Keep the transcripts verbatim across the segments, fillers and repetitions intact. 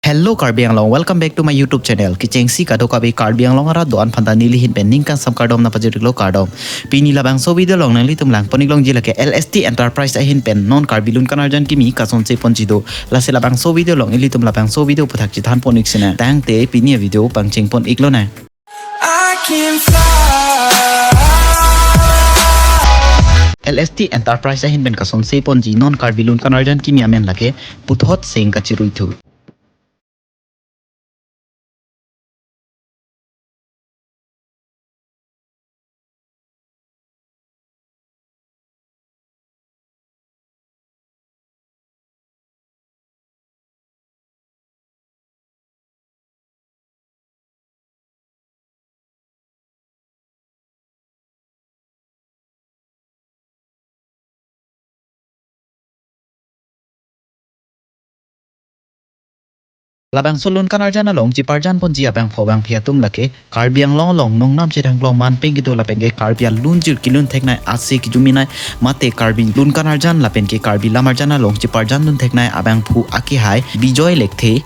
Hello Karbi Anglong, welcome back to my YouTube channel. Kechengsi kadokave Karbi Anglong arat do-an aphanta neli ahin pen ning kangsam kardom nangpajir-iklo, kardom. Pini labangso video along nanglitum langpon-iklongji lake L S T Enterprise ahin pen non Karbi Lun Kanarjan Kimi kasonse ponji do. Lasi labangso video along ilitum labangso video aphuthak chethanpon-ik sinang. Tangte pini avideo pangchengpon-iklonang. I can fly. L S T Enterprise ahin pen kasonse ponji non Karbi Lun Kanarjan Kimi amen lake puthot seng kachiruithu. Labangso Lun Kanarjan along cheparjan ponji abangphu abangphi atum lake Karbi Anglong along nongnam chethangklong man pen kedo lapen ke Karbi alunjir kelun theknei, ase kejumenei mate Karbi Lun Kanarjan lapen ke Karbi Lamarjan along cheparjandun theknei abangphu akehai Bijoy Lekthe.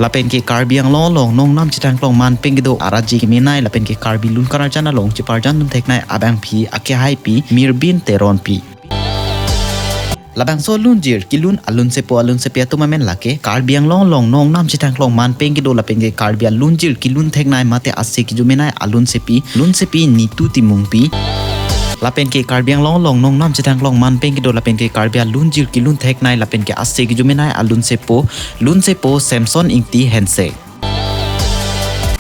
Lapen ke Karbi Anglong along nongnam chethangklong man pen kedo aratji kemenei lapen ke Karbi Lun Kanarjan along cheparjandun theknei abangphi akehaipi Mirbin Teronpi. Labangso alunjir kelun alunsepo alunsepi atum amen lake Karbi Anglong along nongnam chethangklong man pen kedo lapen ke Karbi alunjir kelun theknei mate ase kejumenei alunsepi, lunsepi Nitu Timungpi. Lapen ke Karbi Anglong along nongnam chethangklong man pen kedo lapen ke Karbi alunjir kelun theknei lapen ke ase kejumenei alunsepo, lunsepo Samson Ingti Hensek.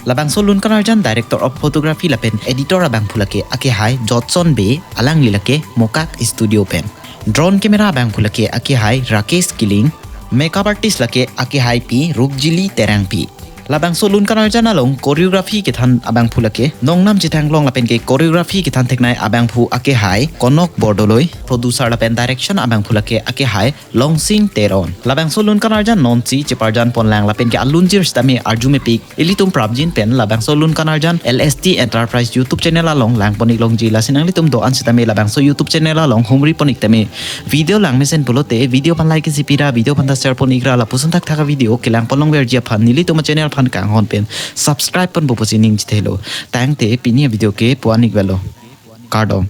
Labangso Lun Kanarjan Director of Photography lapen Editor abangphu lake akehai Jotson Bey, alangli lake Mokak Studio pen. Drone camera abangphu lake akehai Rakesh Killing, makeup artist lake akehaipi Rupjili Terangpi. Labangso Lun Kanarjan along choreography kethan abangphu lake nongnam chethangklong lapen ke choreography kethan theknei abangphu akehai Konok Bordoloi, producer lapen direction abangphu lake akehai Longsing Teron. Labangso Lun Kanarjan nonsi cheparjan ponlang lapen ke alunjir sitame arjumepik ilitum prapjin pen labangso Lun Kanarjan L S T Enterprise YouTube channel along langpon-iklongji. Lasi nanglitum do-an sitame labangso YouTube channel along humripon-ik tame video langmesen pulote video aphan like isi pira, video aphanta share pon-ikra, lapuson thakthak avideo kelangpon longverji aphan nelitum achannel aphan kanghon pen subscribe ponpo pusi ning chethelo. Tangte pini avideo ke pu-an-ik avelo. Kardom.